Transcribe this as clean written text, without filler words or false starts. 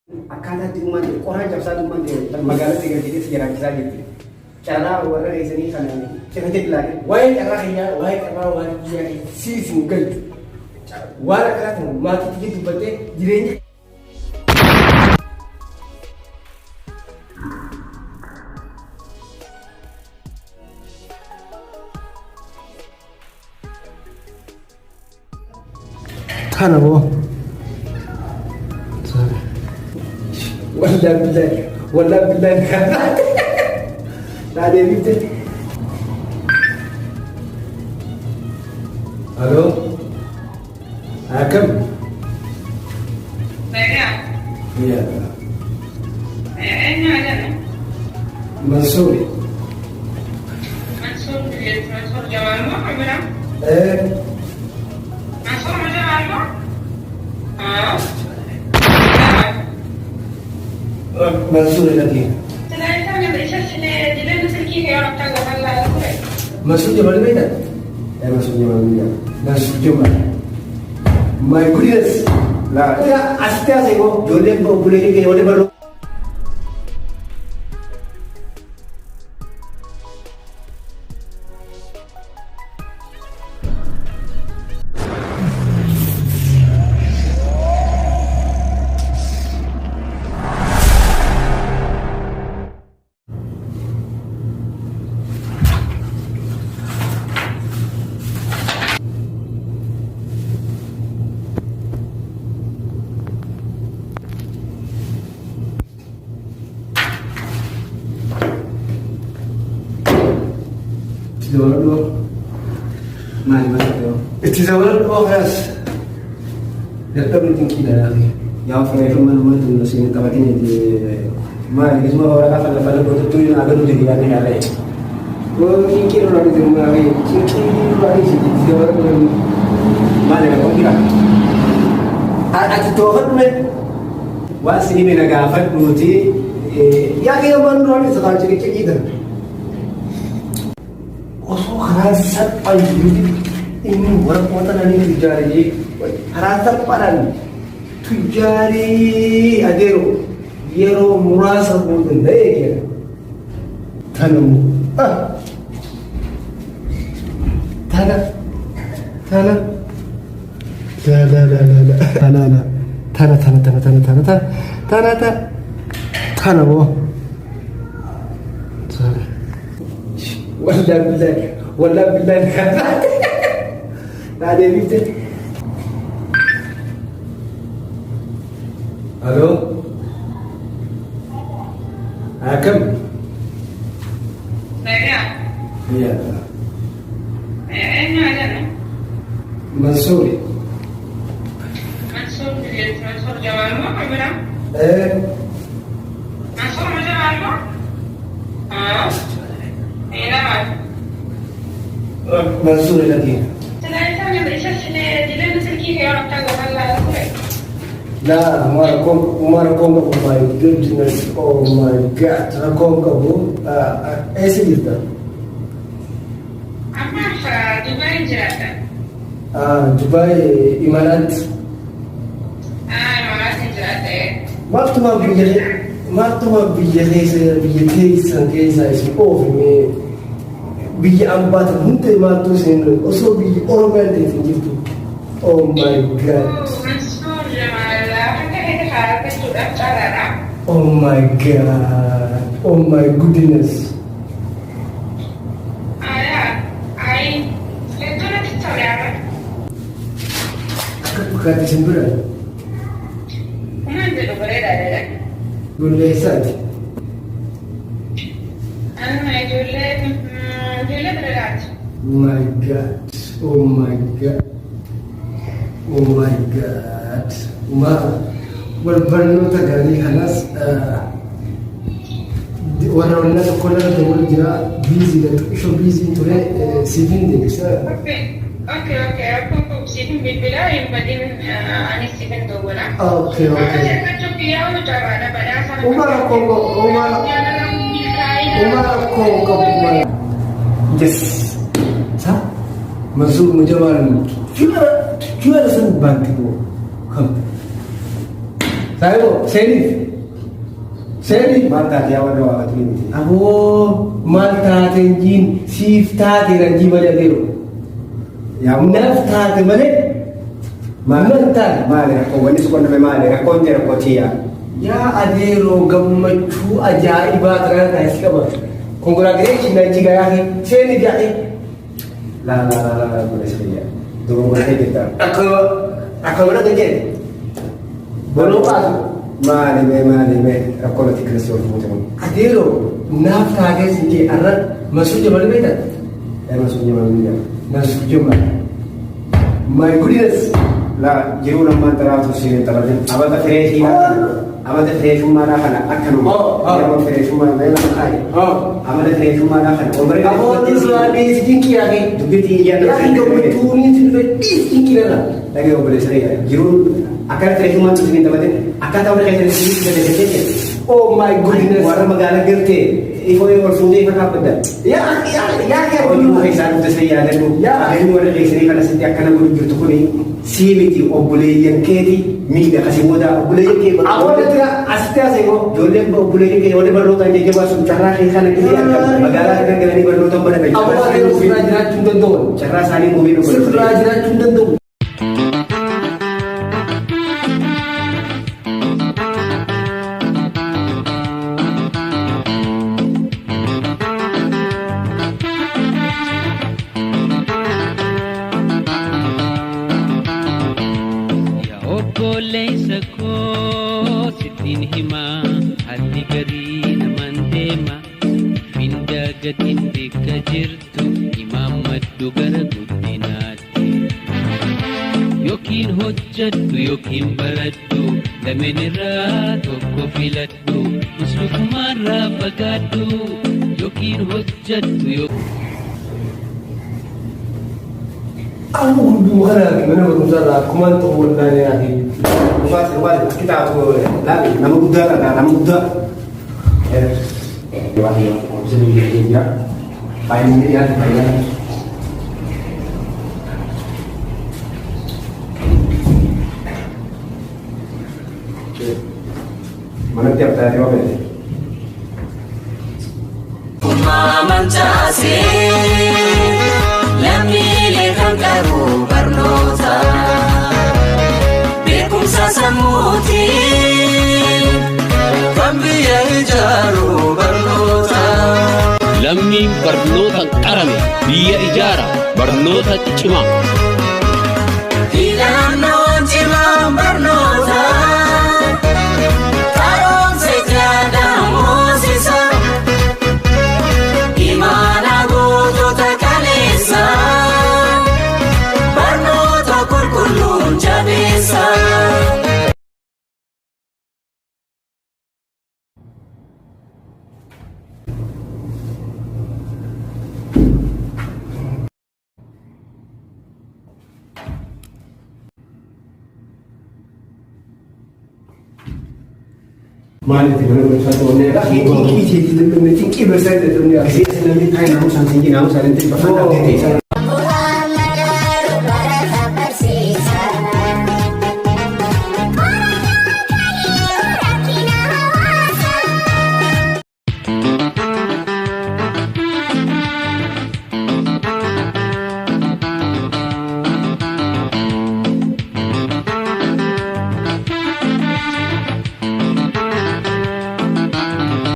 Akkaataa itti uumaan jiru qoraan cabsaa uumaan jiru magaalatti galchitee si jiraachisaa jirti. Carraa warra keessanii kana cifate ilaale. Waa'ee carraa kiyyaa, waa'ee carraa waan kiyyaa siis hin galchu. Waan akkanaa kana maatii kiyya dubbattee jireenya Tana boo. Wallah billahi. Wallah billahi. Naa deebifte. Aloo. Akkam? Nagaa. Yaa. Eenyu jedhu? Mansuuri. Mansuur Mansuur Jamaal moo kan biraa? Eh. Mansuur Jamaal moo? Haa. Mansuuri lagi. Mansuur Jamal beektaa? Eh Mansuur Jamal biyya. Mansuur Jamal. My goodness. Laa. Asitti haasa'e moo ijoolleen obboleettii kee ijoollee barroo. Itti dabaladhu. Maali maali ta'u? Itti dabaladhu kanaas. Dadhabni dinqiidha laafee. Yaa fireefummaan uummata tun siin taphatin maali keessumaa waraqaa falla falla gootattuu hin agaruu jedhi yaadni yaadee. Cinqii irraa dhufte maali? Cinqii irraa dhufte itti dabaladhu. Maali rakkoon jira? Ati toofadhu mee? Waan si dhibee na gaafadhuuti. Yaa kee waan duraan isa kaan ciqiciqii tan. Osoo karaa salphaan jirutti inni waraqoota nanii tujjaarii karaa salphaadhaan tujjaarii adeero yeroo muraasa booda na eegera. Tana moo tana tana la la la la la tana la tana tana tana tana tana tana tana tana tana moo. Wallah billahi. Wallah billahi. Naa deebifte. Aloo. Akkam? Nagaa. Yaa. Eenyu jedhu? Mansuuri. Mansuur Mansuur Jamaal moo kan biraa? Eh. Mansuur Jamaal moo? Haa. Lama. Mansuuri lagi. La, mara rakkoon qabu. My goodness, oh my God, rakkoon qabu. Eessa jirta? Ammaaf Dubaay jiraadha. Dubaay Imaaraat. Imaaraatiin jiraadha. Maaltuma biyya keessa biyya teessan keessa isin oofime biyya ambaatan hunda maaltu isin osoo biyya Oromiyaan teessin jirtu. Oh my God. Mansuur Jamaal harka keessa kaa'achuudhaaf carraadha. Oh my God. Oh my goodness. Ayi, hedduu natti tole amma. Akka fakkaatti isin bira. Kumaan jedhu bareedaadha. Ijoollee eessaati? Amma ijoollee biraati. My God. Oh my God. Oh my God. Ma wal barnoota gaarii kanas warra wannaa tokko irra dabalu jira busy dha xiqqishoo busy ture siif hin deebisa. Okay. Rakkoon qabu siif hin bilbilaa hin badin anis siif hin dawwala. Okay. Argachuuf yaa'u carraadha badhaasa. Uma rakkoo qabu uma uma rakkoo qabu uma. Yes. Sa Mansuur Mujamaal juara juara san baanti boo kam. Saayiboo seeniif. Seeniif. Maal taate yaa warra waaqatu miti. Aboo maal taateen jiin siif taate ranjii malee adeemu. Yaa Naaf taate malee maal taate. Maali rakkoo wanni si qonname maali rakkoon ta'e rakkoo tiyyaa. Yaa adeeroo gammachuu ajaa'ibaa kana taasisi qaba. Congratulations na jiga yaa seeniif yaa Laa laa laa laa obboleessa kiyya. Dogoggortee jirta. Akka akka mana gajjee. Boloo baasu. Maali mee maali mee rakkoo natti kiristoos fuute kun. Adeeroo naaf taatee sin jee arra Masuu Jamal beektan? Nama sun jama biyya. Masuu Jamal. My goodness. Laa jiruu lammaan xaraatu si taphatin. Abata fireeshii amata fireeshummaadhaa kana akkanuma. Yeroo fireeshummaa mee lafa kaaye. Amata fireeshummaadhaa kana. Omrii Aboonni suraa dhiisi dinqii yaaqee. Dubbitti iyyaan Yaaqii gammachuuniin si dhufe dhiisi dinqii irra. Dhagee obboleessa kiyya. Jiruun akkana fireeshummaan tu si taphatin. Akkaataa warra keessatti si gadi Oh my goodness. Warra magaalaa galtee ifoo ol fuutee ifa kaabbadda. Yaa yaa yaa yaa. Hojii keessaa dhufte siree yaadadhu. Qabeenyi warra keessanii kana sitti akkana godhu jirtu kuni sii miti obboleeyyan keeti miidha kasii booda obboleeyyan kee Aboonni tira asitti haasa'e koo. Ijoolleen obboleeyyan kee warri barnootaan jajjabaa sun carraa kee kana gisee akka magaalaa kana galanii barnoota baratan. Aboo adeeroo sirraa jiraachuu hin danda'u. Carraa isaanii muummee Sirraa jiraachuu hin danda'u. Yaa obboleessa koo sittiin himaa haalli garii namaan deema findaa gatiin bakka jirtu imaammadhu gara guddinaatti. Yookiin hojjadhu yookiin baradhu lameen irraa tokko filadhu muslukumaarraa fagaadhu yookiin hojjadhu yookiin. Amma gurbuma kana mana barumsaa irraa akkumaan ta'u wallaalee yaaqee. Dhugaati dhugaati akki taatu laali nama guddaa taata nama guddaa. Baay'inni dhiyaate baay'inaan. Manatti abdaatee waa fedhe. Mancaasee lammiilee kan qabu barnoota beekumsa sammuutiin kan biyya ijaaru barnoota. Lammiin barnootaan qarame biyya ijaara barnoota cimaa. Filannoon cimaan barnoota qaroomsa jaadaan moosisa imaana gootota kaleessa barnoota qulqulluun jabeessa. Maaliif mana barumsaa ta'uu Cinqii keetii dadhabne cinqii barsiisaa dadhabne. Gisee namni taa'e naamusaan siin naamusaan hin ta'e bakka ta'e ta'e.